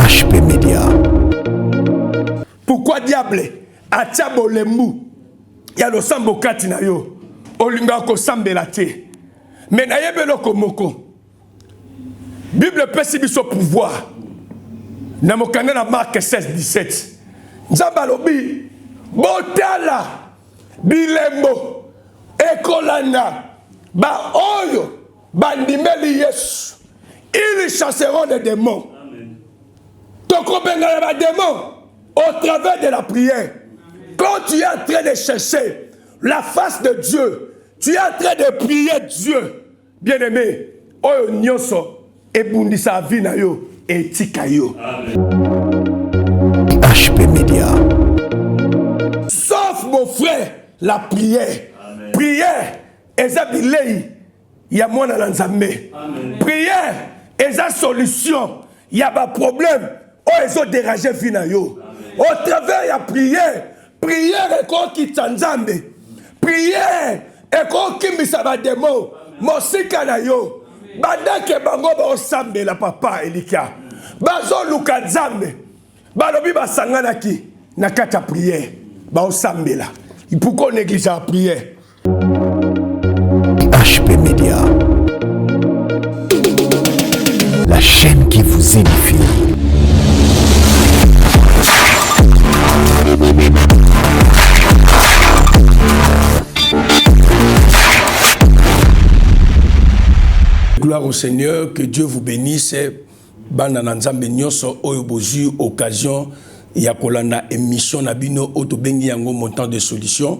HP Media. Pourquoi diable atia bolembu ya losambo kati na yo olingaka kosambela te me nayebi eloko moko bible epesi biso pouvoir na mokanda na mark 16 17 nzambe alobi botala bilembo ekolanda baoyo bandimeli yesu ils chasseront les démons tokobengana badémons au travers de la prière quand tu es en train de chercher la face de Dieu tu es en train de prier Dieu bien aimé oyo nyonso ebundisa vie na yo etika yo HP Media. Sauf mon frère, la prière. Amen. Prière eza bilei ya mwana na Nzambe. Prière eza solution ya ba problème oyo ezo déranger vie na yo. Au travers ya prière, prière ekokitisa Nzambe. Prière ekokimisa ba démons mosika na yo. Bandeke bango baosambela papa Elikya. Bazoluka Nzambe. Balobi basanganaki na kati ya prière, baosambela. Pourquoi on néglige la prière? HP Media. La chaîne qui vous édifie. Gloire au Seigneur, que Dieu vous bénisse. Bana na Nzambe nyonso oyo bozui occasion ya kolanda emission na bino oyo tobengi yango mon temps de solution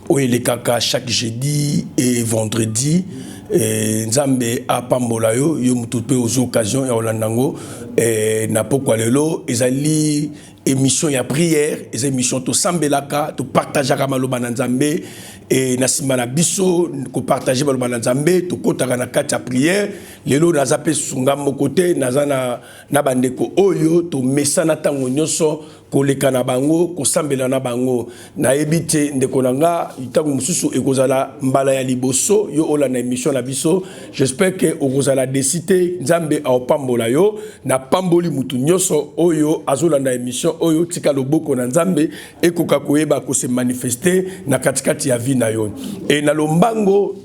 oyo elekaka chaque jeudi et vendredi. E, Nzambe apambola yo, yo moto mpe ozwi occasion ya kolanda yango e, na pokwa lelo ezali émission ya prière, eza émission tosambelaka, topartageaka maloba na Nzambe e na nsima na biso kopartage maloba na Nzambe tokotaka na kati ya prière. Lelo naza mpe sunga moko te, naza na, na bandeko oyo tomesana ntango nyonso koleka na bango kosambela na bango. Nayebi te ndeko na nga, ntango mosusu ekozala mbala ya liboso yo olanda émission na biso. J'espère que okozala desi te, Nzambe aopambola yo. Napamboli mutu nyonso oyo azolanda émission oyo, tika loboko na Nzambe ekoka koyeba kose manifester na katikati ya vie na yo. E na lombango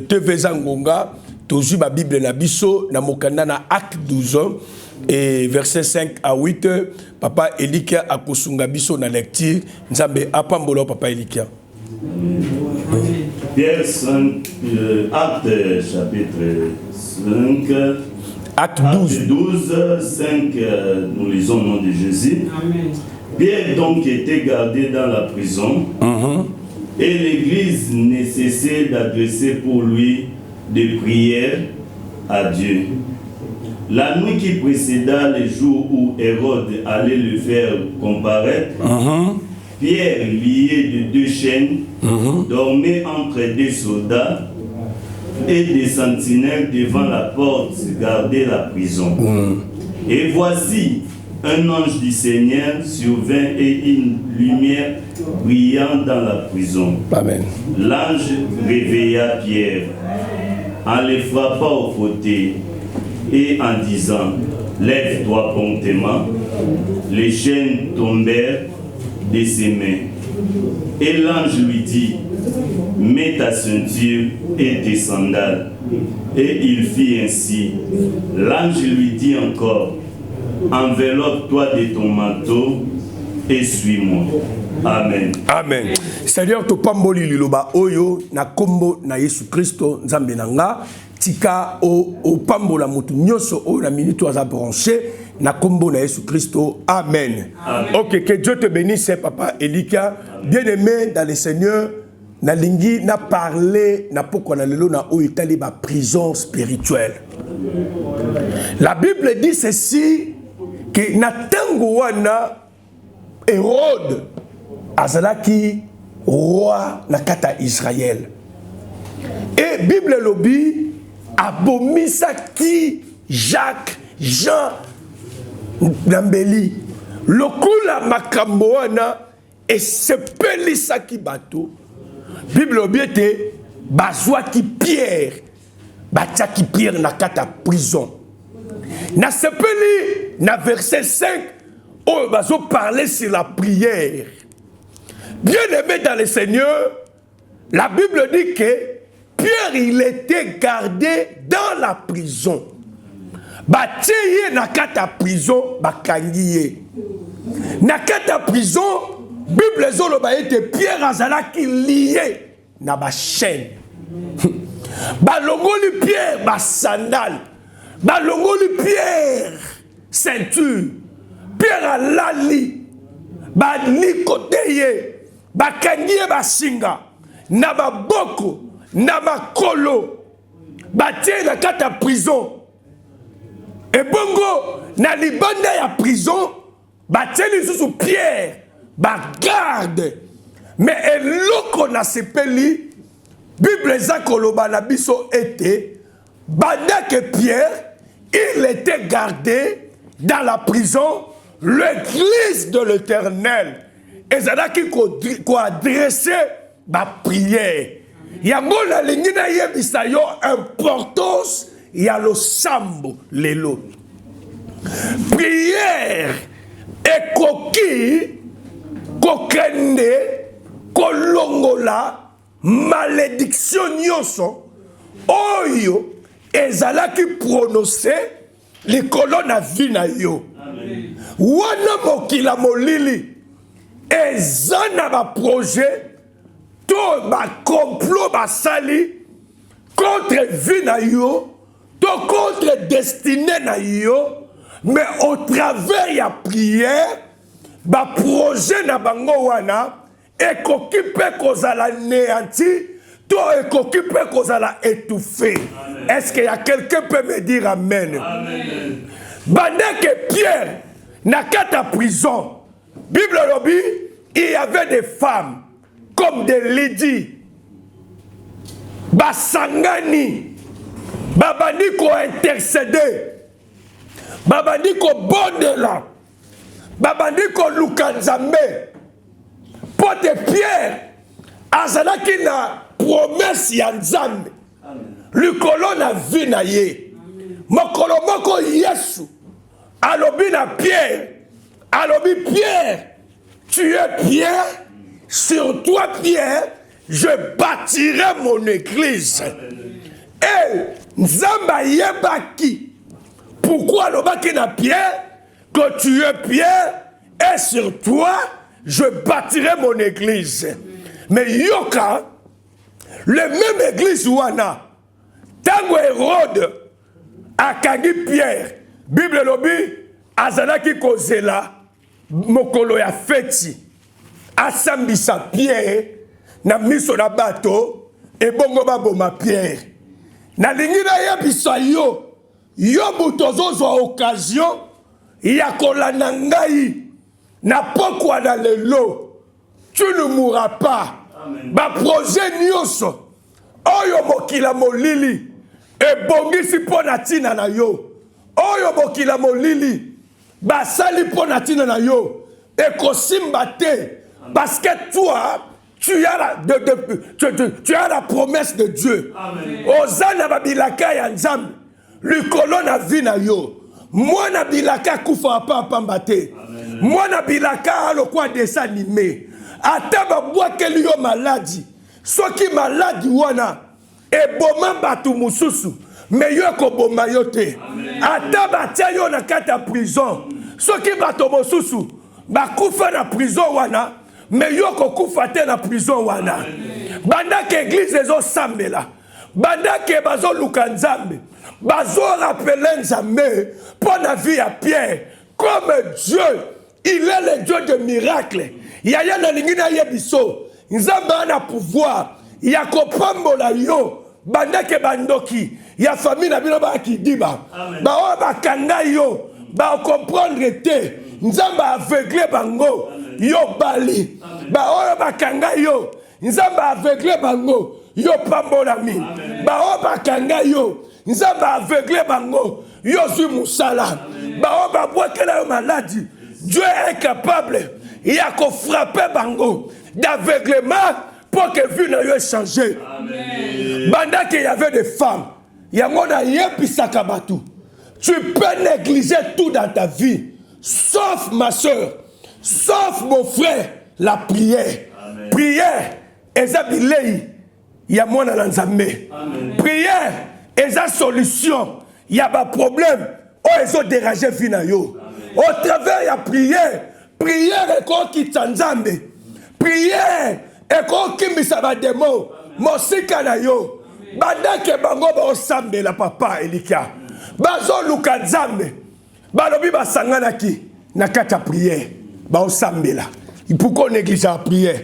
TV eza ngonga, tozwi ba Bible na biso na mokanda na Acte 12 et verset 5 à 8. Papa Elikia akosunga biso na lecture. Nzambe apambola papa Elikia. Pierre 5, Acte chapitre 5, Acte 12. Acte 12, 5, nous lisons au nom de Jésus. Amen. Pierre donc était gardé dans la prison et l'église ne cessait d'adresser pour lui des prières à Dieu. La nuit qui précéda le jour où Hérode allait le faire comparaître, Pierre, lié de deux chaînes, dormait entre deux soldats et des sentinelles devant la porte gardaient la prison. Et voici, un ange du Seigneur survint et une lumière brillant dans la prison. Amen. L'ange réveilla Pierre en le frappant au côté et en disant: lève-toi promptement. Les chaînes tombèrent de ses mains. Et l'ange lui dit: mets ta ceinture et tes sandales. Et il fit ainsi. L'ange lui dit encore: enveloppe-toi de ton manteau et suis-moi. Amen. Amen. Seigneur, topamboli liloba oyo na kombo na Yesu Kristo Nzambe na nga, tika opambola motu nyonso oyo na minute oyo aza branché na kombo na Yesu Kristo. Amen. Amen. Ok, que Dieu te bénisse papa Elikia. Bien-aimé dans le Seigneur, nalingi na parler na pokwa na lelo na oyo etali ba prison spirituelle. La Bible dit ceci, que na tango wana Hérode azalaki roi na kati ya Israël. Et Bible elobi abomisaki Jacques, Jean na mbeli. Lokola makambo wana esepelisaki bato, Bible elobi ete bazwaki Pierre, batiaki Pierre na kati ya prison. Nasepeli na verset 5 oyo bazo parler sur la prière. Bien-aimé dans le Seigneur, la Bible dit que Pierre il était gardé dans la prison. Batie ye na kati ya prison, bakangi ye. Na kati ya prison, Bible ezoloba ete Pierre azalaki lie na ba chaîne. Balongoli Pierre ba sandales, balongoli Pierre ceinture. Pierre alali, balikote ye, bakangi ye basinga na maboko na makolo, batie na kati ya prison. Ebongo na libanda ya prison batie lisusu Pierre bagarde. Me eloko nasepeli, Bible eza koloba na biso ete banda que Pierre il était gardé dans la prison, l'église de l'Éternel ezalaki koadresse bapriere. Yango nalingi nayebisa yo importance ya losambo lelo. Priere ekoki kokende kolongola malediction nyonso oyo ezalaki prononce likolo na vie na yo. Wana mokila molili eza na baprojet to bacomplot basali contre vie na yo to contre destinée na yo, mais au travers ya prière baprojet na bango wana ekoki mpe kozala néanti to ekoki mpe kozala étouffé. Est-ce qu'il y a quelqu'un peut me dire amen? Amen. Banda que Pierre na kati ya prison, Bible elobi il y avait des femmes comme des Lydie, basangani babandi kointercede, babandi kobondela, babandi koluka Nzambe mpo te Pierre azalaki na promesse ya Nzambe likolo na vie na ye. Mokolo moko Yesu alobi na Pierre, alobi Pierre, tu es Pierre, sur toi Pierre, je bâtirai mon église. Et Nzambe ayebaki pourquoi alobaki na Pierre que tu es Pierre et sur toi je bâtirai mon église. Mais yoka, le même église wana, tango Hérode akangi Pierre, Bible elobi azalaki kozela mokolo ya feti asambisa Pierre na miso na bato, ebongo baboma Pierre. Nalingi nayebisa yo, yo moto ozozwa occasion ya kolanda ngai na pokwa na lelo, tu ne mourras pas. Baprojet nyonso oyo mokila molili ebongisi mpo na ntina na yo, oyo mokila molili basali mpo na ntina na yo, ekosimba te, parce que toi tu as la, de, de, tu, tu, tu as la promesse de Dieu. Oza na babilaka ya Nzambe likolo na vie na yo. Mwana bilaka akufa apa pamba te. Mwana bilaka alokwa dessin animé. Ata babwakeli yo maladi, soki maladi wana eboma bato mosusu, me yo ekoboma yo te. Ata batia yo na kati ya prison, soki bato mosusu bakufa na prison wana, me yo kokufa te na prison wana. Bandaka eglise ezosambela, bandake bazoluka Nzambe, bazorapele Nzambe mpo na vie ya Pierre. Comme Dieu, il est le Dieu de miracle. Yaya nalingi nayebiso, Nzambe ana pouvoir ya kopambola yo. Bandake bandoki ya famille na bino bakidiba, baoyo bakanga yo bakomprendre te, Nzambe aveugle bango, yo bali. Baoyo bakanga yo, Nzambe aveugle bango, yo pambolami. Baoyo bakanga yo, Nzambe aveugle bango, yo zwi mosala. Baoyo babwakela yo maladi, Dieu est capable ya kofrappe bango d'aveuglement pour que vie na yo echange. Banda ke y avait des femmes, yango nayebisaka bato, Tu peux négliger tout dans ta vie, sauf ma soeur, sauf mon frère, la prière. Amen. Prière, eza bilei ya mwana na Nzambe. Prière, eza solution ya ba problème oyo ezo déranger vie na yo. Au travers ya prière, prière ekokitisa Nzambe. Prière ekokimisa ba démons mosika na yo. Bandeke bango baosambela papa Elikya. Bazoluka Nzambe. Balobi basanganaki na kati ya prière, baosambela. Pourquoi on néglige la prière?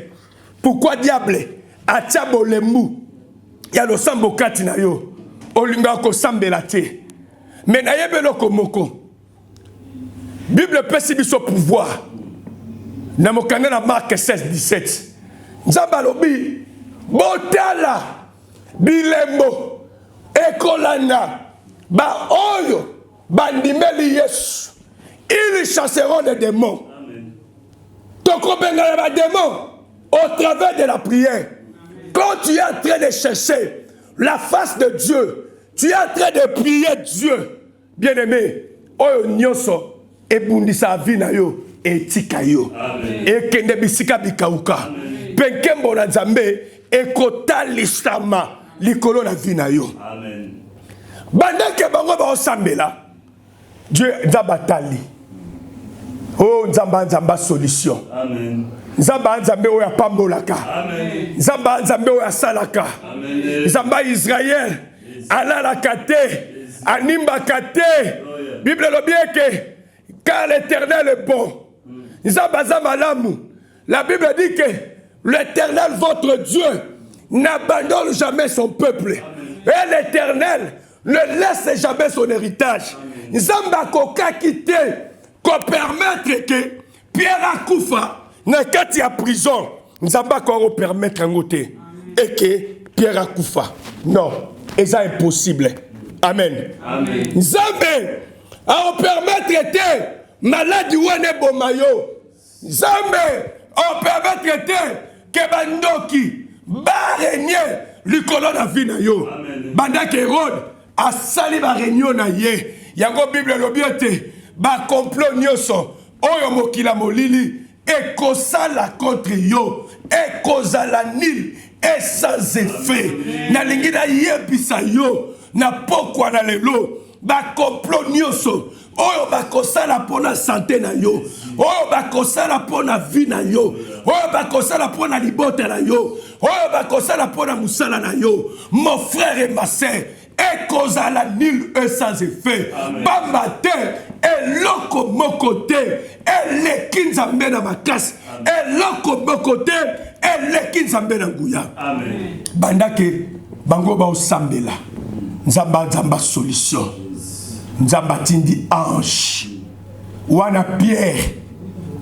Pourquoi diable atia bolembu ya losambo kati na yo? Olingaka kosambela te. Mais nayebi eloko moko. Bible epesi biso pouvoir. Na mokanda na Marc 16, 17. Nzambe alobi, botala bilembo ekolanda ba oyo bandimeli Yesu. Ils chasseront les démons. Tokobengana ba démons au travers de la prière. Quand tu es en train de chercher la face de Dieu, tu es en train de prier Dieu. Bien-aimé, oyo nyonso ebundisa vie na yo etika yo. Ekende bisika bikauka. Pe nkembo na Nzambe ekotalisama likolo na vie na yo. Bandeke bango baosambela, Dieu Nzambe atali. Oh Nzambe, Nzambe solution. Amen. Nzambe, Nzambe oyo apambolaka. Amen. Nzambe, Nzambe oyo asalaka. Amen. Nzambe ya Israël alalaka te, animbaka te. Bible elobi eke car l'Éternel est bon. Nzambe aza malamu. La Bible dit que l'Éternel votre Dieu n'abandonne jamais son peuple. Et l'Éternel ne laisse jamais son héritage. Nzambe akokaki te ko permettre que Pierre akufa na kati ya prison. Nzambe akoka ko permettre yango te et que Pierre akufa. Non, eza impossible. Amen. Amen. Nzambe ako permettre te maladie wana eboma yo. Nzambe ako permettre te ke bandoki ba régner likolo na vie na yo. Banda ke Hérode asali ba réunion na ye, yango Bible elobi ete ba complot nyonso oyo mokili ya molili ekosala contre yo ekozala nul et sans effet. Nalingi nayebisa yo na pokwa na lelo, ba complot nyonso oyo bakosala mpona sante na yo, oyo bakosala mpona vie na yo, oyo bakosala mpona libota na yo, oyo bakosala mpona mosala na yo, mon frère et ma sœur, ekozala nul et sans effet. Pamba te eloko moko te eleki Nzambe na makasi, eloko moko te eleki Nzambe na nguya. Bandake bango baosambela Nzambe, Nzambe solution. Nzambe atindi ange wana. Pierre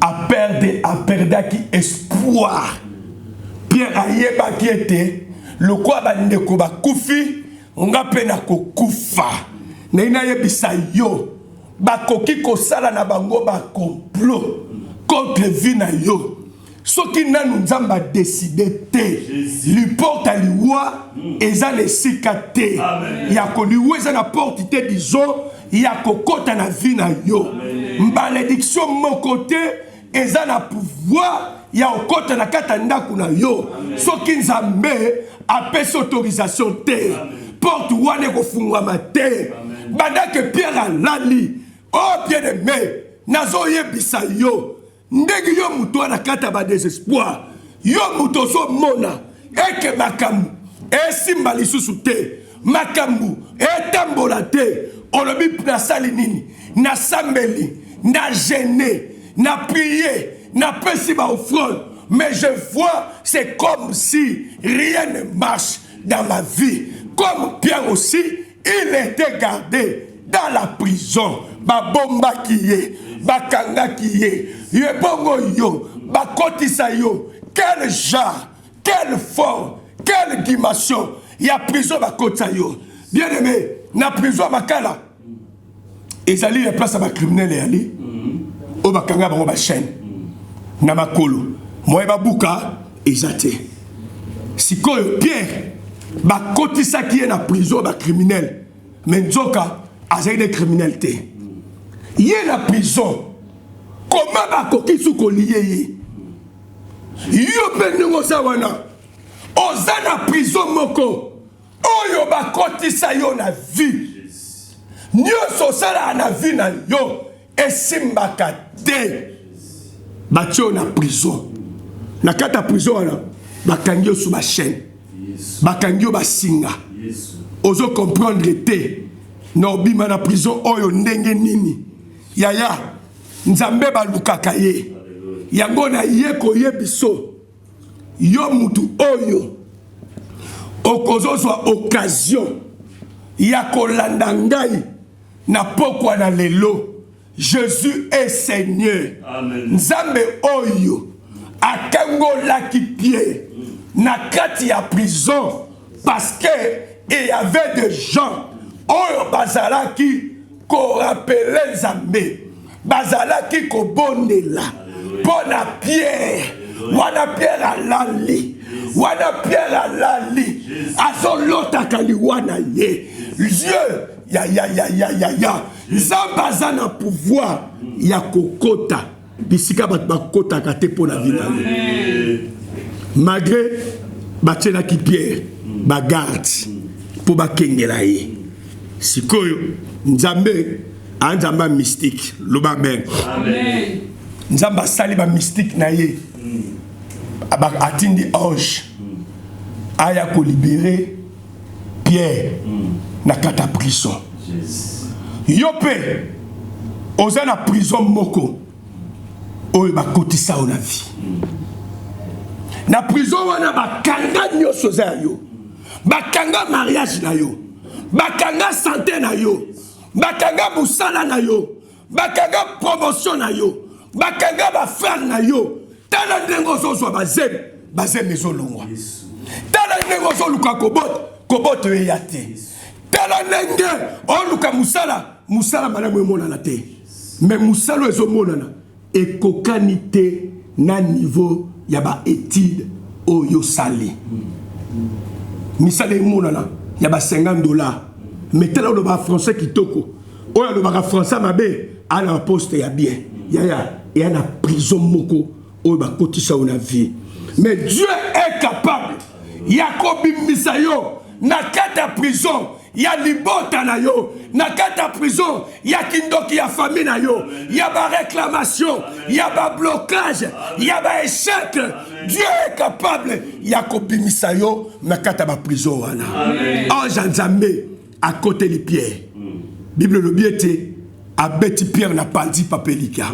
aperde, aperdaki espoir. Pierre ayebaki ete lokola bandeko bakufi, nga mpe nakokufa. Naye nayebisa yo, bakoki kosala na bango ba complot contre vie na yo, soki nanu Nzambe adeside te, liporte ya liwa eza na esika te ya koliwa, eza na porte te, disons, ya kokota na vie na yo. Malédiction moko te eza na pouvoir ya kokota na kati ya ndako na yo soki Nzambe apesi autorisation te. Porte wana ekofungwama te. Bandake Pierre alali, oh bien aimé, nazoyebisa yo, ndenge yo moto wana kati ya badésespoir, yo moto ozomona eke makambo esimba lisusu te, makambo etambola te, olobi nasali nini? Nasambeli, na jeûne, na prié, napesi baoffrande, mais je vois, c'est comme si rien ne marche dans ma vie. Comme Pierre aussi, il était gardé dans la prison, babombaki ye, bakangaki ye. Ye bongo yo bakotisa yo quel genre, quelle forme, quelle dimension ya prison bakotisa yo? Bien aimé, na prison ya Makala ezali ya place ya bacriminel, eyali oyo bakanga bango bachaîne na makolo, moye babuka eza te. Sikoyo Pierre bakotisaki ye na prison ya bacriminel, mais nzoka azali de criminel te. Ye na prison koma bakoki su koliye ye. Yo mpe ndenge oza wana oza na prison moko oyo bakotisa yo na vie nyonso osalaka na vie na yo esimbaka te batie yo na prison na kati ya prison wana bakangi yo su bachaine bakangi yo basinga ozo comprendre te na obima na prison oyo ndenge nini yaya nzambe balukaka ye yango na ye koyebiso yo mutu oyo okozozwa occasion ya kolanda ngai na pokwa na lelo Jesus est Seigneur. Nzambe oyo akangolaki Pierre na kati ya prison parce que il y avait des gens oyo bazalaki korapele Nzambe, bazalaki kobondela mpo na Pierre. Wana Pierre alali, wana Pierre alali, azolotaka liwa na ye. Dieu ya ya ya ya ya ya Nzambe aza na pouvoir ya kokota bisika bato bakotaka te mpo na vie na yo. Malgré batielaki Pierre bagarde mpo bakengela ye. Sikoyo Nzambe a Nzambe ya mystique, loba amen. Nzambe asali ba mystique na ye, atindi ange aya kolibere Pierre na kati ya prison. Yo mpe oza na prison moko oyo bakotisa yo na vie. Na prison wana bakanga nyonso eza ya yo, bakanga mariage na yo, bakanga sante na yo, bakanga mosala na yo, bakanga promotion na yo, bakanga bafrere na yo. Tala ndenge ozozwa bazemi, bazemi ezolongwa. Tala ndenge ozoluka kobota, kobota eya te. Tala ndenge oluka mosala, mosala malamu emonana te. Me mosala oyo ezomonana ekokani te na niveau ya ba etude oyo osali. Misala emonana ya ba 50 dollars, mais tala oloba français kitoko, oyo alobaka français mabe ana ba poste ya bien. Yaya, eya na prison moko oyo bakotisa yo na vie, mais Dieu est capable ya kobimisa yo na kati ya prison ya libota na yo, na kati ya prison ya kindoki ya famille na yo, ya ba réclamation, ya ba blocage, ya ba échec. Dieu est capable ya kobimisa yo na kati ya ba prison wana. Ange ya Nzambe akoteli Pierre. Bible elobi ete abeti Pierre na panzi papa Elikya.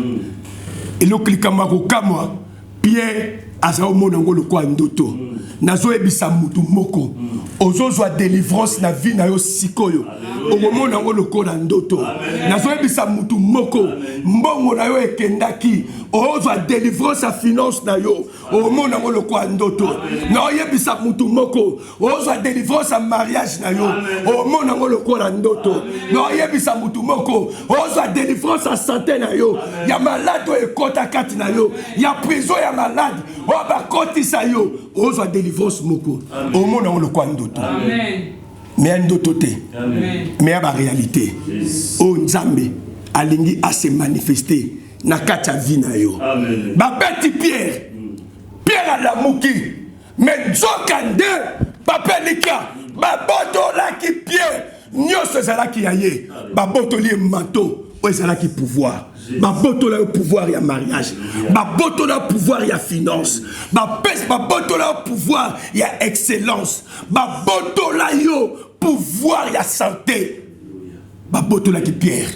Eloko likambo ya kokamwa, Pierre aza omona yango lokola ndoto. Nazoyebisa mutu moko, ozozwa delivrance na vie na yo sikoyo, okomona yango lokola ndoto. Nazoyebisa mutu moko, mbongo na yo ekendaki, ozwa delivrance ya finance na yo, okomona yango lokola ndoto. Naoyebisa mutu moko, ozwa delivrance ya mariage na yo, omona yango lokola ndoto. Naoyebisa mutu moko, ozwa delivrance ya sante na yo, ya malade oyo ekota kati na yo, ya prison ya malade oyo bakotisa yo, ozwa delivrance moko, omona yango lokola ndoto. Mais ya ndoto te, mais ya ba réalité oyo Nzambe alingi a se manifester na kati ya vie na yo. Babeti Pierre, Pierre alamuki, mais nzoka nde papa Elikya babotolaki Pierre nyonso ezalaki ya ye, babotoli ye manteau oyo ezalaki pouvoir, babotola yo pouvoir ya mariage, babotola yo pouvoir ya finance, babotola yo pouvoir ya excellence, babotola yo pouvoir ya santé, babotolaki Pierre.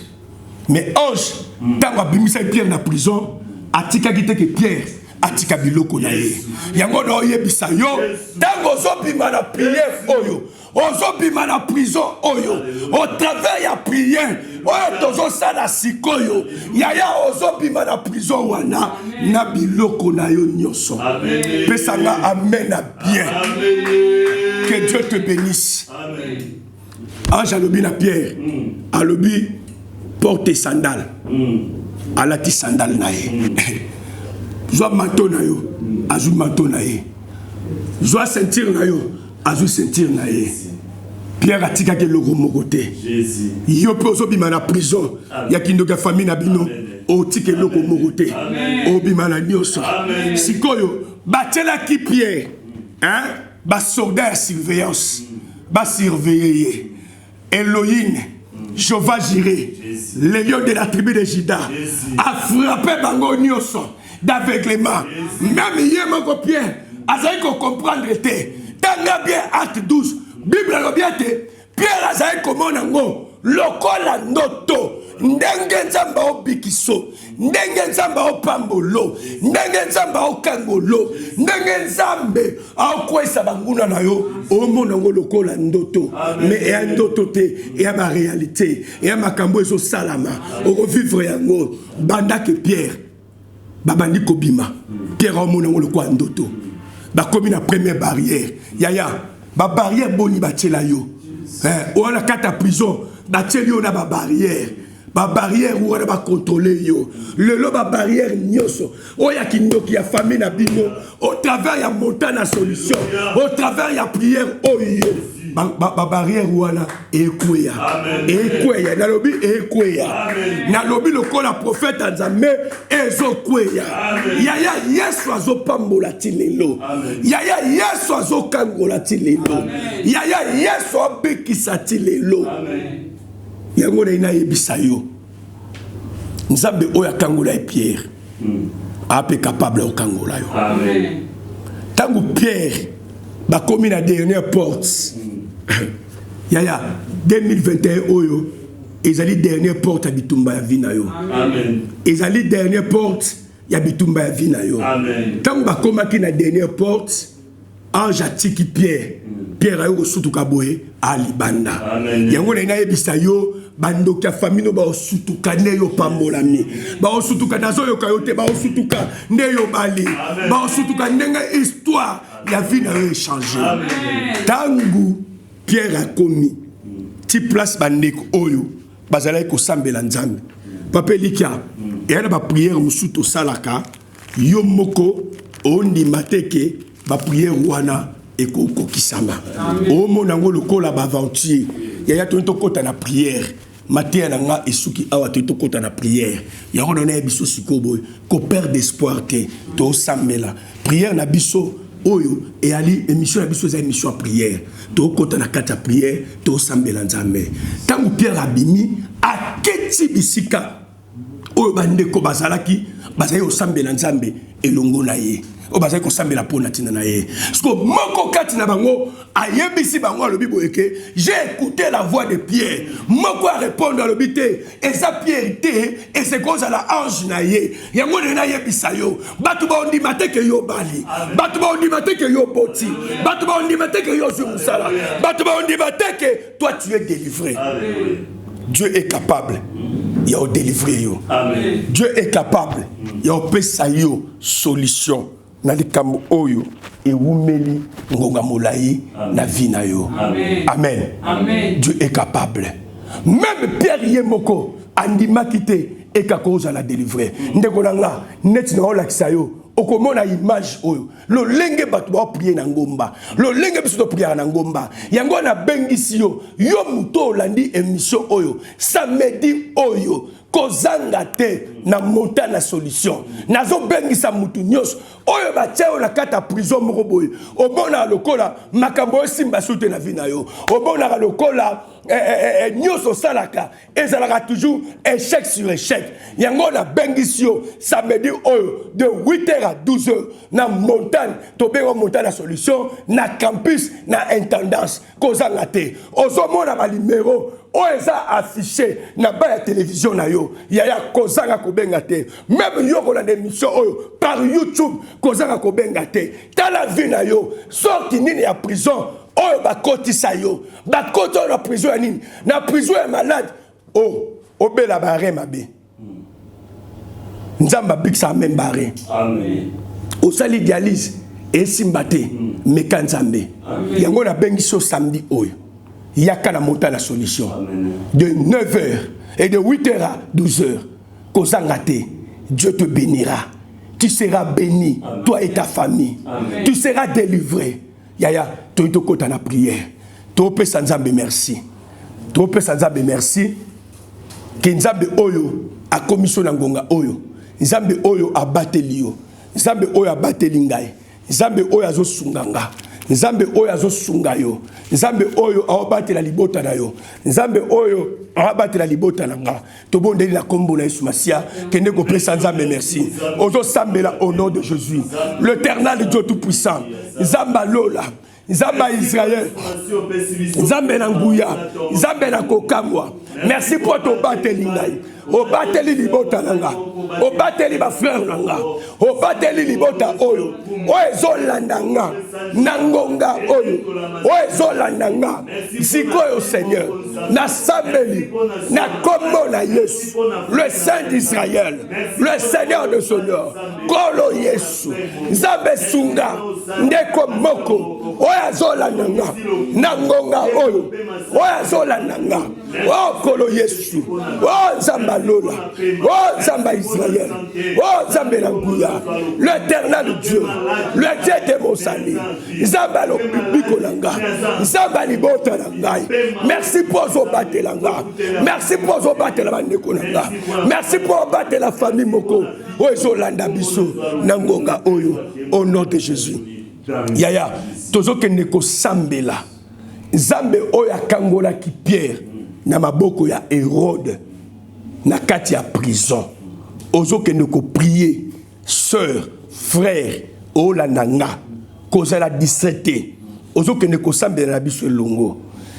Mais ange ntango abimisaki Pierre na prison, atikaki te ke Pierre atika biloko na ye. Yango na oyebisa yo, ntango ozobima na prière oyo, ozobima na prison oyo, au travers ya prière oyo tozosala sikoyo, yaya, ozobima na prison wana na biloko na yo nyonso. Pesanga amen na bien. Que Dieu te bénisse. Ange alobi na Pierre, alobi porte sandale, alati sandale na ye, zwa manteau na yo, azwi manteau na ye, zwa ceinture na yo, azwi ceinture na ye. Pierre atikaki eloko moko te. Yo mpe ozobima na prison ya kindoki ya famille na bino, otika eloko moko te, obima na nyonso. Sikoyo batielaki Pierre, hein, basoldat ya surveillance basurveille ye. Elohim, Jehovah Jireh, le lion de la tribu de Juda, a frappé bango nyonso d'aveuglement. Même ye moko Pierre azali ko comprendre te. Tanga bien Acte 12, Bible alobi ete Pierre azali komona yango lokola ndoto, ndenge Nzambe aobikiso, ndenge Nzambe aopambolo, ndenge Nzambe aokangolo, ndenge Nzambe aokweyisa banguna na yo, omona yango lokola ndoto. Mais eya ndoto te, eya ba réalité, eya makambo ezosalama, okovivre yango. Banda ke Pierre babandi kobima, Pierre aomona yango lokola ndoto. Bakomi na première barrière. Yaya, ba barrière boni batiela yo? Oyo na kati ya prison batieli yo na ba barrière, ba barrière wana bakontrole yo. Lelo ba barrière nyonso oyo ya kindoki ya famille na bino, au travers ya montagne na solution, au travers ya prière oyo, ba barrière wana ekweya, ekweya. Nalobi ekweya, nalobi lokola prophète ya Nzambe, ezokweya. Yaya, Yesu azopambola ti lelo. Yaya, Yesu azokangola ti lelo. Yaya, Yesu abikisa ti lelo. Yango naye nayebisa yo, Nzambe oyo akangola ye Pierre ape capable ya kokangola yo. Ntango Pierre bakomi na dernière porte, yaya, 2021 oyo ezali dernière porte ya bitumba ya vie na yo. Ezali dernière porte ya bitumba ya vie na yo. Ntango bakomaki na dernière porte, ange atiki Pierre. Pierre ayo kosutuka boye alibanda. Yango naye nayebisa yo, bandoki ya famille no baosutuka nde yo pambolami, baosutuka, nazoyoka yo te, baosutuka nde yo bali, baosutuka ndenge histoire ya vie na yo echange. Ntango Pierre akomi ti place bandeko oyo bazalaki kosambela Nzambe, papa Elikia, eya na baprière mosusu tosalaka, yo moko ondima te ke baprière wana ekokokisama, omona yango lokola baaventure. Yaya, toyi tokɔta na prière. Mateya na nga esuki awa, toyi tokɔta na prière. Yango na nayebi biso sikoyo boye, koperdre espoir te. Tosambela prière na biso oyo eyali émission na biso, eza émission ya prière. Tokɔta na kati ya prière, tosambela Nzambe. Ntango Pierre abimi, aketi bisika oyo bandeko bazalaki, bazali kosambela Nzambe elongo na ye, oyo bazali kosambela mpo na ntina na ye. Siko moko kati na bango ayebisi bango, alobi boye ke: "J'ai écouté la voix de Pierre." Moko arépondre, alobi: "Te, eza Pierre te, eseko ozala ange na ye." Yango ndenge nayebisa yo, bato baondima te ke yo bali, bato baondima te ke yo boti, bato baondima te ke yo ozwi mosala, bato baondima te ke toi tu es délivré. Dieu est capable ya odélivre yo. Dieu est capable ya opesa yo solution na likambo oyo ewumeli ngonga molai na vie na yo. Amen, amen. Dieu est capable. Même Pierre ye moko andimaki te ekaka ozala délivré. Ndeko na nga, neti na olakisa yo, okomona image oyo, lolenge bato baoprier na ngomba, lolenge biso topriaka na ngomba. Yango nabengisi yo, yo moto olandi émission oyo, samedi oyo kozanga te na montagne na solution. Nazobengisa mutu nyonso oyo batia yo na kati ya prison moko boye, omonaka lokola makambo oyo esimba su te na vie na yo, omonaka lokola nyonso osalaka ezalaka toujours échec sur échec. Yango nabengisi yo samedi oyo de 8h à 12h na montagne, tobenga montagne ya solution, na campus na intendance. Kozanga te. Ozomona banuméro oyo eza affiché na ba ya télévision na yo. Yaya, kozanga kobenga te. Même yo kolanda émission oyo par YouTube, kozanga kobenga te. Tala vie na yo, sorti nini ya prison oyo bakotisa yo. Bakoti oyo na prison ya nini? Na prison ya malade o obela bare mabe, Nzambe abikisaka même bare. Osali dialyse, esimba te, meka Nzambe. Yango nabengisi yo samedi oyo, yaka na montagne la solution de 9h et de 8h à 12h. Kozanga te. Dieu te bénira, tu seras béni. Amen. Toi et ta famille. Amen. Tu seras délivré. Yaya, toyi tokota na prière. Topesa Nzambe merci. Topesa Nzambe merci. Ke Nzambe oyo akomi so na ngonga oyo. Nzambe oyo abateli yo. Nzambe oyo abateli ngai. Nzambe oyo azosunga nga. Nzambe oyo azosunga yo. Nzambe oyo aobatela libota na yo. Nzambe oyo aobatela libota na nga. Tobondeli na kombo na Yesu Masiya. Kende kopesa Nzambe merci. Ozosambela au nom de Jésus. L'Éternel Dieu Tout-Puissant. Nzambe alola. Nzambe ya Israël. Nzambe na nguya. Nzambe na kokamwa. Merci po tobateli ngai. Obateli libota na nga. Obateli ba frère na nga. Obateli libota oyo. Oyo ezolanda nga na ngonga oyo. Oyo ezolanda nga. Sikoyo Seigneur, nasambeli na kombo na Yesu, le Saint d'Israël, le Seigneur de Seigneur, Kolo Yesu, Nzambe sunga ndeko moko oyo azolanda nga na ngonga oyo, oyo azolanda nga. Oh Kolo Yesu, oh Nzambe alola, oh Nzambe ya Israël, oh Nzambe na nguya, l'Éternel Dieu, le Dieu de mon salut, Nzambe alobiko na nga, Nzambe alibota na ngai. Merci mpo ozobatela nga, merci mpo ozobatela bandeko na nga, merci mpo obatela famille moko oyo ezolanda biso na ngonga oyo, au nom de Jésus. Yaya, tozokende kosambela. Nzambe oyo akangolaki Pierre na maboko ya Hérode na kati ya prison, ozokende koprier sœur, frère, olanda nga, kozala distrait te, ozokende kosambela na biso elongo.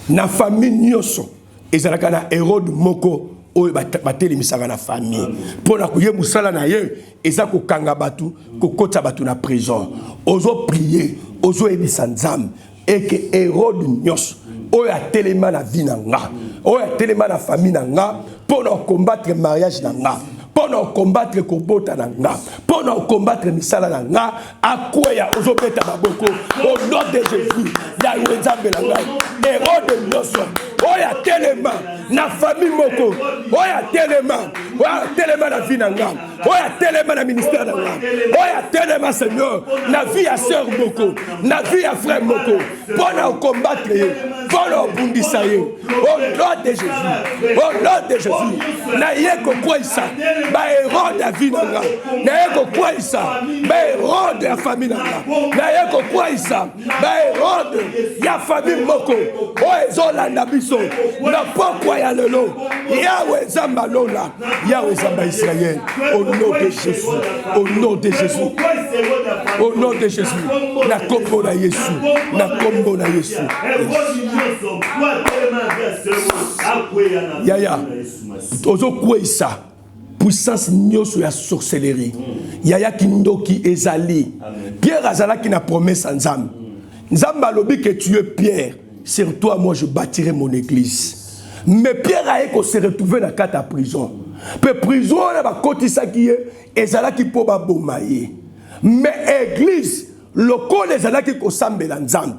Na famille nyonso ezalaka na Hérode moko oyo batelemisaka na famille mpo na koye mosala na ye eza kokanga bato, kokotisa bato na prison. Ozo prier, ozoyebisa Nzambe eke Hérode nyonso oyo atelema na vie na nga, oyo atelema na famille na nga mpo na combattre mariage na nga, mpo na combattre kobota na nga, mpo na combattre misala na nga, akweya. Ozobeta maboko au nom de Jésus. Yawe Nzambe na ngai, Hérode nyonso oyo atelema na famille moko, oyo atelema, oyo atelema na vie na nga, oyo atelema na ministère na nga, oyo atelema Seigneur na vie ya sœur moko, na vie ya frère moko, mpo na combattre ye, mpo na obundisa ye, au nom de Jésus, au nom de Jésus, naye kokweyisa baHérode ya vie na nga, naye kokweyisa baHérode ya famille na nga, naye kokweyisa baHérode ya famille moko oyo ezolanda biso na pokwa ya lelo. Yawe Nzambe alola, Yawe Nzambe ya Israël, au nom de Jésus, au nom de Jésus, au nom de Jésus, na kombo na Yesu, na kombo na Yesu. Yaya, ozokweyisa puissance nyonso ya sorcellerie. Yaya, kindoki ezali. Pierre azalaki na promesse ya Nzambe. Nzambe alobi que tu es Pierre, sur toi moi je bâtirai mon église. Mais Pierre aye ko se retrouver na kati ya prison, mpe prison wana bakotisaki ye ezalaki mpo baboma ye. Mais église lokola ezalaki kosambela Nzambe,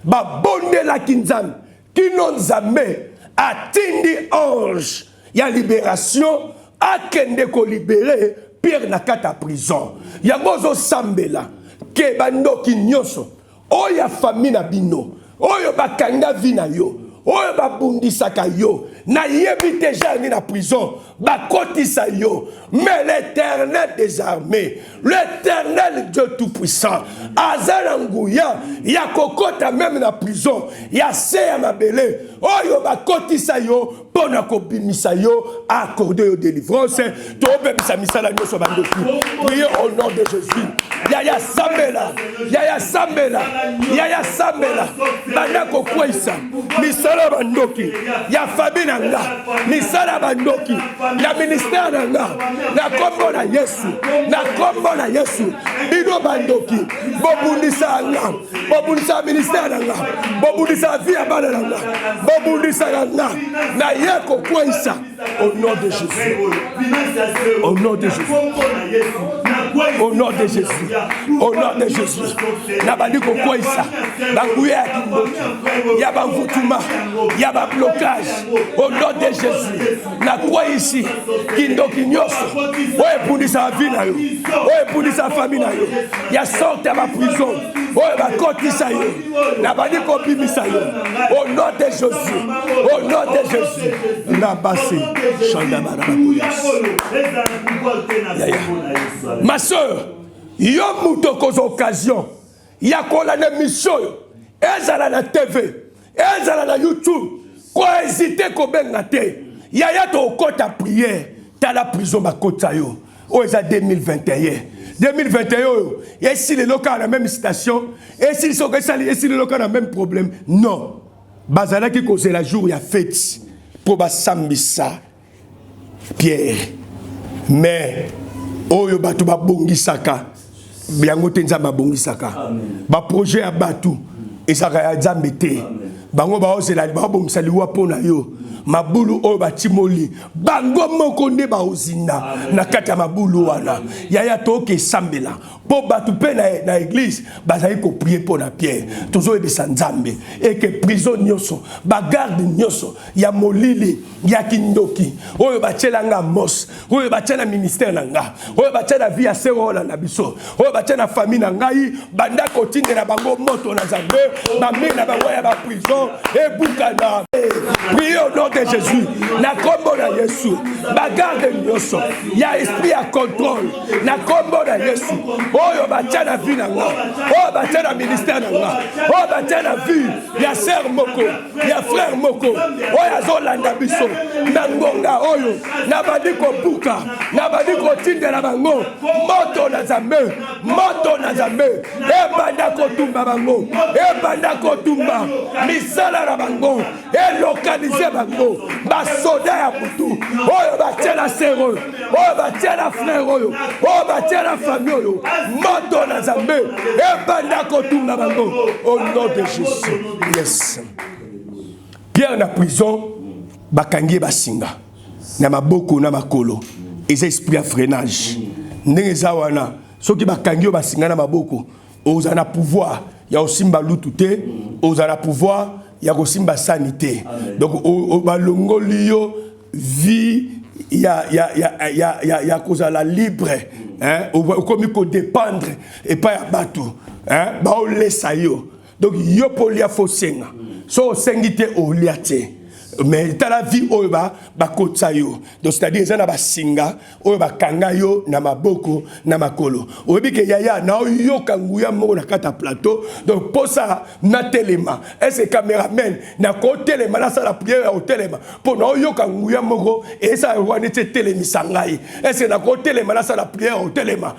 babondelaki Nzambe kino Nzambe atindi ange ya libération akende kolibérer Pierre na kati ya prison. Yango ozosambela ke bandoki nyonso oyo ya famille na bino, oyo bakanga vie na yo, oyo babundisaka yo, nayebi te jani na prison bakotisa yo, mais l'Éternel des armées, l'Éternel Dieu Tout-Puissant aza na nguya ya kokota même na prison ya se ya mabele oyo bakotisa yo mpo na kobimisa yo, accorde yo délivrance. Tobebisa misala nyonso bandoki. Priez au nom de Jésus. Yaya, sambela. Yaya, sambela. Yaya, sambela. Banda kokweyisa misala ya bandoki ya famille na nga, misala ya bandoki ya ministère na nga, na kombo na Yesu, na kombo na Yesu. Bino bandoki bobundisa nga, bobundisa ministère na nga, bobundisa vie ya bana na nga, bobundisaka nga, naye kokweyisa au nom de Jésus, au nom de Jésus, au nom de Jésus, au nom de Jésus. Nabandi kokweyisa banguya ya kindoki, ya bamvutuma, ya bablocage, au nom de Jésus. Nakweyisi kindoki nyonso oyo ebundisaka vie na yo, oyo ebundisaka famille na yo, ya sorte ya baprison. oyo bakotisa yo, nabandi kobimisa yo au nom de Jésus, au nom de Jésus. Rabase Ma soeur, yo moto okozwa occasion ya kolanda émission oyo, ezala na TV, ezala na YouTube, kohésiter kobenga te. Yaya, tokota prière. Tala prison bakotisa yo, oyo eza 2021. 2021 oyo esili lelo kaka na même station, esili soki esali, esili lelo kaka na même problème? Non, bazalaki kozela jour ya fête mpo basambisa Pierre. Mais oyo bato babongisaka yango te, Nzambe abongisaka. Baprojet ya bato ezalaka ya Nzambe te. Bango baozela, baobongisa liwa mpo na yo. Mabulu oyo batimoli, bango moko nde baozinda na kati ya mabulu wana. Yaya, toyoka esambela mpo bato mpe na église bazali koprier mpo na Pierre. Tozoyebisa Nzambe eke prison nyonso, bagarde nyonso ya molili, ya kindoki oyo batielanga mos, oyo batia na ministère na nga, oyo batia na vie ya sœur oyo na biso, oyo batia na famille na ngai, banda kotindela bango moto na Nzambe. Bamire na bango ya baprison ebukana. Prie au nom de Jésus. Na nkombo na Yesu, bagarde nyonso ya esprit ya contrôle, na nkombo na Yesu, oyo batia na vie na nga, oyo batia na ministère na nga, oyo batia na vie ya sœur moko, ya frère moko oyo azolanda biso na ngonga oyo, nabandi kobuka, nabandi kotindela bango moto na Nzambe. Moto na Nzambe ebanda kotumba bango, ebanda kotumba misala na bango, elocaliser bango. Basoda ya butu oyo batia na sœur oyo, oyo batia na frère oyo, oyo batia na famille oyo, moto na Nzambe ebanda kotumba bango au nom de Jésus. Yes, Pierre na prison, bakangi ye basinga na maboko na makolo. Eza esprit ya freinage. Ndenge eza wana, soki bakangi yo basinga na maboko, ozala na pouvoir ya kosimba lutu te, ozala na pouvoir ya kosimba sani te. Donc balongoli yo vie ya kozala libre, hein? Okomi kodépendre epai ya bato, hein? Baolesa yo. Donc yo mpo olia, faut osenga. So osengi te, olia te. Mais tala vie oyo bakotisa yo. Donc c'est-à-dire eza na basinga oyo bakanga yo na maboko, na makolo. Oyebi ke yaya, naoyoka nguya moko na kati ya plateau. Donc mposa natelema, ese cameraman, nakotelema, nasala prière ya kotelema mpo naoyoka nguya moko esala wana eti etelemisa ngai. Ese nakotelema, nasala prière ya kotelema?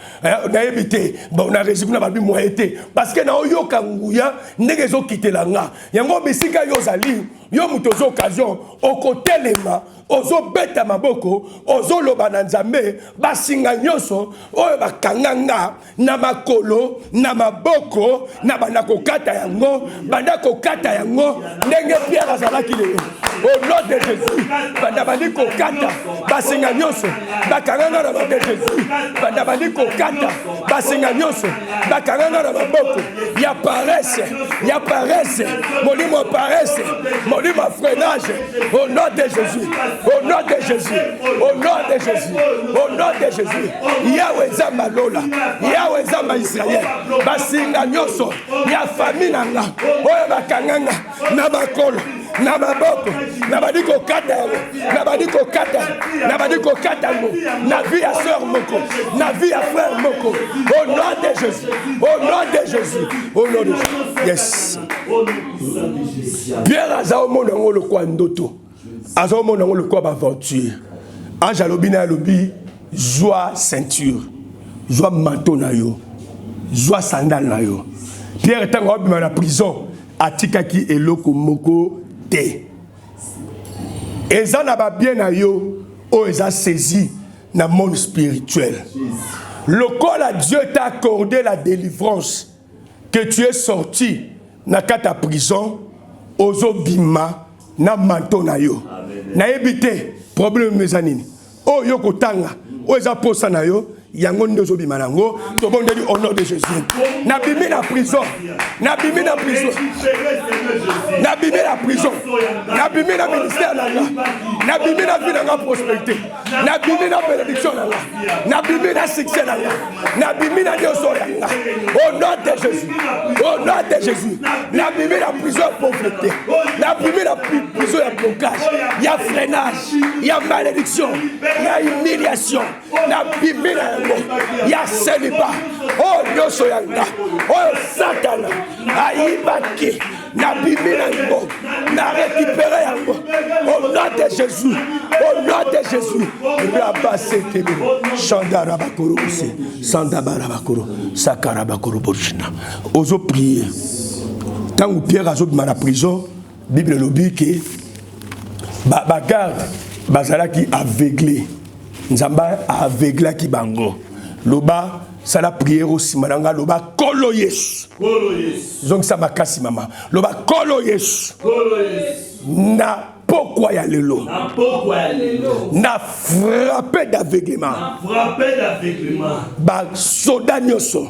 Nayebi te. Bon, na régie kuna babi moye te, parce que naoyoka nguya ndenge ezokitela nga yango. Bisika yo ozali, yo moto oza occasion, okotelema, ozobeta maboko, ozoloba na Nzambe: basinga nyonso oyo bakanga nga na makolo, na maboko, na banda kokata yango, banda kokata yango ndenge Pierre azalaki lelo. Au nom de Jésus, banda bandi kokata basinga nyonso bakanga nga na maboko. Jésus, banda bandi kokata basinga nyonso bakanga nga na maboko ya paresse, ya paresse, molimo ya paresse, molimo ya freinage, au nom de Jésus, au nom de Jésus, au nom de Jésus, au nom de Jésus. Yawe Nzambe alola, Yawe Nzambe ya Israel, basinga nyonso ya famille na nga oyo bakanga nga na makolo, na maboko, nabandi kokata yango, nabandi kokata, nabandi kokata yango na vie ya sœur moko, na vie ya frère moko, au nom de Jésus, au nom de Jésus, au nom de Jésus. Yes, Pierre aza omona yango lokwa ndoto, aza omona yango lokwa baaventure. Ange alobi na ye, alobi: zwa ceinture, zwa manteau na yo, zwa sandale na yo. Pierre, ntango abima na prison, atikaki eloko moko te. Eza na babien na yo oyo eza saisi na monde spirituel. Lokola Dieu t'a accordé la délivrance, que tu es sorti na kati ya prison, ozobima na manteau na yo. Nayebi te problème eza nini oyo yo kotanga, oyo eza posa na yo, yango nde ozobima nango. Tobondeli au nom de Jésus. Nabimi na prison, nabimi na prison, nabimi na prison, nabimi na ministère na nga, nabimi na vie na nga, prospérité. Nabimi na bénédiction na nga. Nabimi na succès na nga. Nabimi na nyonso ya nga. Au nom de Jésus. Au nom de Jésus. Nabimi na prison ya pauvreté. Nabimi na prison ya blocage, ya freinage, ya malédiction, ya humiliation. Nabimi na yango ya célibat. Oyo nyonso ya nga. Oyo Satana ayibaki. Nabimi na yango. Na récupéré yango. Au nom de Jésus. Au nom de Jésus. Rabasekebe. Chandarabakoro. Sandabarabakoro. Sakarabakoro borjina. Ozo prier. Ntango Pierre azobima na prison, Bible elobi ke bagarde ba bazalaki aveugle. Nzambe aveuglaki bango. Loba sala prière osima na nga, loba Kolo Yesu. Zongisa makasi mama. Loba Kolo Yesu. Na pokwa ya lelo. Na frappé d'aveuglement. Ba soda nyonso.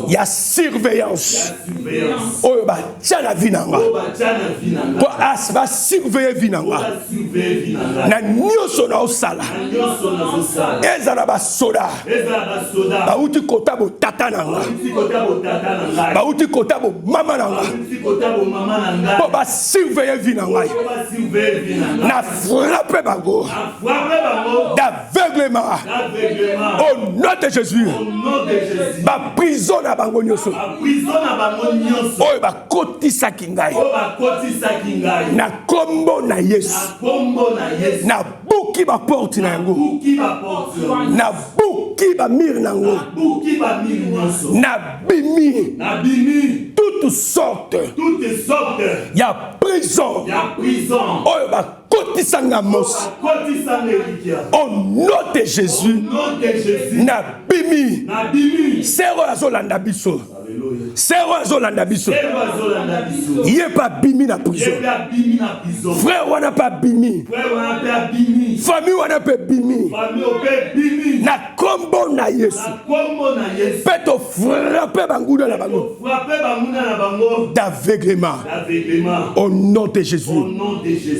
Ya surveillance. Oyo batia na vie na nga. Po ba surveiller vie na nga. Na nyonso na osala. Ezala ba soda. Bauti kota botata na nga. Bauti kota bo mama na nga. Po ba surveiller vie na ngai. Na frappé bango. D'aveuglement. Au nom de Jésus. Ba prison na bango nyonso. Oyo bakotisaki ngai. Na kombo na Yesu. Na buki ba porte na yango. Na buki ba mur na yango. Na bimi. Toutes sortes. Ya prison. Oyo bakotisanga Amos. Au nom de Jésus. Na bimi. Sero azolanda biso. Sero azolanda biso. Ye pa bimi na prison. Frère wana pa bimi. Famille wana pe bimi. Na kombo na Yesu. Pe to frapper banguna na bango. D'aveuglement. Au nom de Jésus.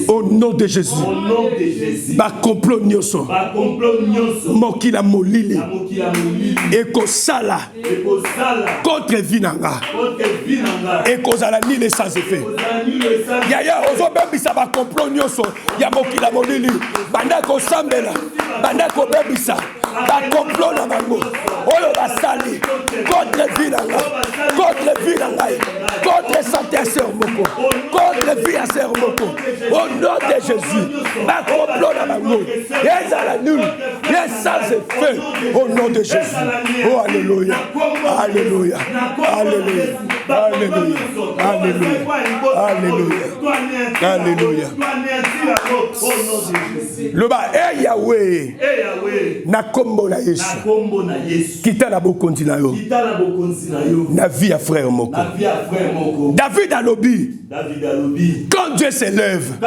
Au nom de Jésus. Ba complot nyonso. Mokila molili. Ekosala. Contre vie na nga. Ekozala nul et sans effet. Yaya ozobebisa ba complot nyonso ya mokila molili. Banda kosambela, banda kobebisa ba complot na bango oyo basali contre vie na nga, contre vie na ngai, contre santé ya sœur moko, contre vie ya sœur moko. Au nom de Jésus, ba complot na bango ezala nul et sans effet. Au nom de Jésus. Oh alléluia, alléluia, alléluia, alléluia, alléluia, alléluia, alléluia. Loba e Yahweh, na kombo na Yesu, kita na bokonzi na yo, na vie ya frère moko. David alobi, quand Dieu se lève,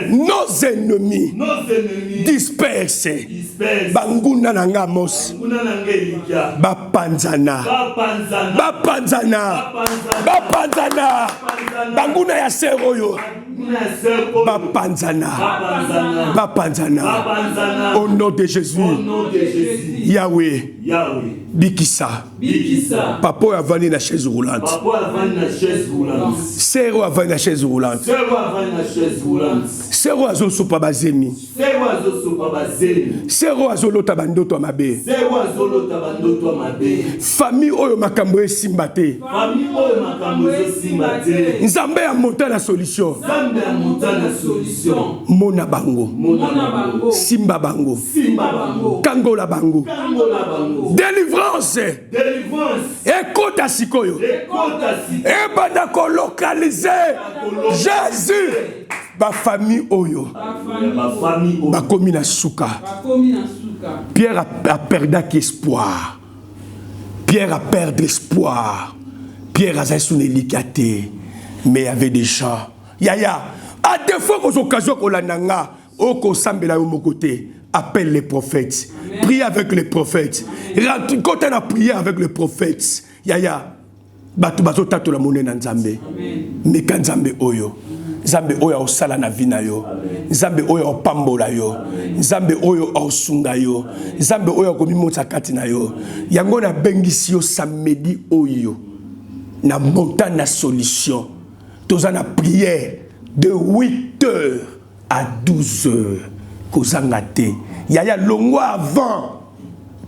nos ennemis dispersent. Banguna na nga Amos, bapanzana, bapanzana, bapanzana. Banguna ya sœur oyo, bapanzana, bapanzana. Au nom de Jésus. Yahweh, bikisa. Papa oyo avandi na chaise roulante. Sœur oyo avandi na chaise roulante. Sœur oyo azosopa bazemi. Sœur oyo azolota bandoto ya mabe. Famille oyo makambo esimba te. Nzambe ya monta na solution. Mona bango. Simba bango. Kangola bango. Délivrance. Ekota sikoyo. Ebanda kolocaliser Jésus. Ba famille oyo bakomi na suka. Pierre a perdaki espoir. Pierre a perdu espoir. Pierre azali sous elikya te. Mais il y avait des gens. Yaya, à des fois aux occasions kolanda nga, okosambela yo moko te. Appelle les prophètes. Prie avec les prophètes. Rentre na prière avec les prophètes. Yaya, bato bazotatola monene na Nzambe. Meka Nzambe oyo. Nzambe oyo aosala na vie na yo, Nzambe oyo aopambola yo, Nzambe oyo aosunga yo, Nzambe oyo akomimotisa kati na yo. Yango nabengisi yo samedi oyo na montagne na solution. Toza na prière de 8 heures à 12 heures, kozanga te yaya. Longwa avant,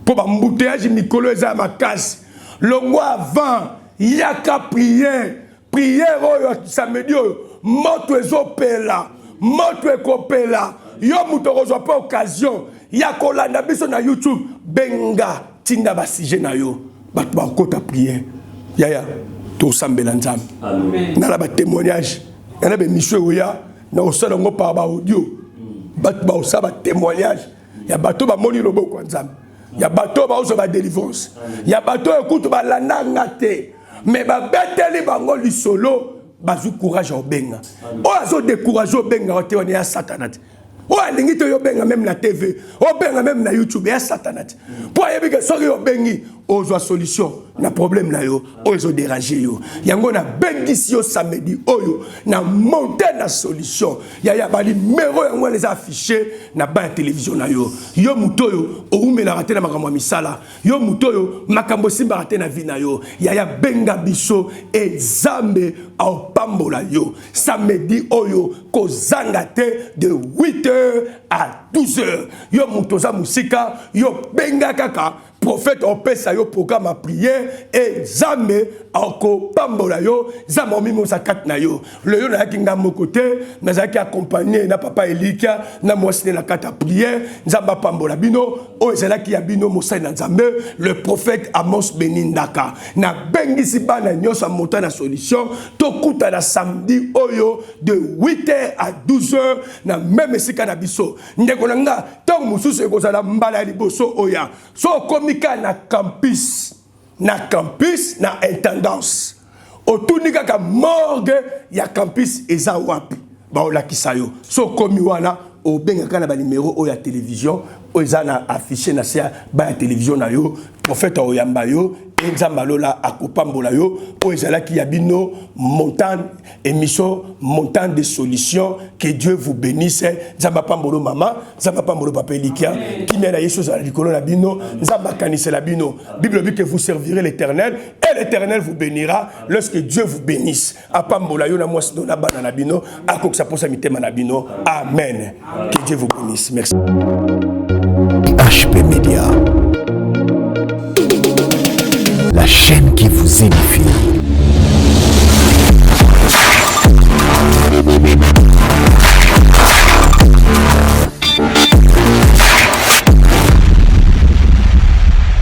mpo baembouteillage mikolo eza ya makasi. Longwa avant, yaka prière. Prière oyo samedi oyo, moto ezopela, moto ekopela. Yo moto okozwa mpe occasion ya kolanda biso na YouTube, benga, tinda basujet na yo, bato bakota prière. Yaya, tosambela Nzambe nala batémoignage yana baémission ekoya na kosala yango par baaudio. Bato baosala batémoignage ya bato bamoni loboko ya Nzambe, ya bato baozwa badélivrance, ya bato oyo kutu balandanga te, mais babeteli bango lisolo, bazwi courage ya kobenga. Oyo azodécourage obengaka te, wana ya Satana te. Oyo alingi te obenga même na TV, obenga même na YouTube, ya Satana te, mpo ayebi ke soki obengi, ozwa solution na problème na yo oyo ezodérange yo. Yango nabengisi yo samedi oyo na monte na solution. Yaya, banuméro yango wana eza affiché na ba ya télévision na yo. Yo moto oyo oumelaka te na makambo ya misala, yo moto oyo makambo esimbaka te na vie na yo, yaya, benga biso e Nzambe aopambola yo. Samedi oyo kozanga te, de 8 heures à 12 heures. Yo moto oza mosika, yo benga kaka prophète, opesa yo programme ya prière e Nzambe akopambola yo, Nzambe omimosa kati na yo. Lelo nayaki nga moko te, nazalaki accompagné na papa Elikia na mwasi ne na kati ya prière. Nzambe apambola bino. Oyo ezalaki ya bino mosali na Nzambe, le prophète Amos Beni Ndaka. Nabengisi bana nyonso ya moto na solution, tokutana samedi oyo de 8 h à 12 heures na même esika na biso. Ndeko na nga, ntango mosusu ekozala mbala ya liboso oya. So okomi kaka na campus, na campus na intendance, otuni kaka morgue ya campus eza wapi, baolakisa yo. So okomi wana, obengaka na banuméro oyo ya télévision oyo eza na affiché na se ya ba ya télévision na yo. Prophète aoyamba yo e Nzambe alola akopambola yo. Oyo ezalaki ya bino montagne, émission Montagne de solution. Que Dieu vous bénisse. Nzambe apambolo mama, Nzambe apambolo papa Elikia. Kimia na Yesu ezala likolo na bino. Nzambe akanisela bino. Bible dit que vous servirez l'Éternel et l'Éternel vous bénira. Lorsque Dieu vous bénisse, apambola yo na mwasi na bana na bino, akokisa posa mitema na bino. Amen. Que Dieu vous bénisse. Merci. HP Media, la chaîne qui vous édifie.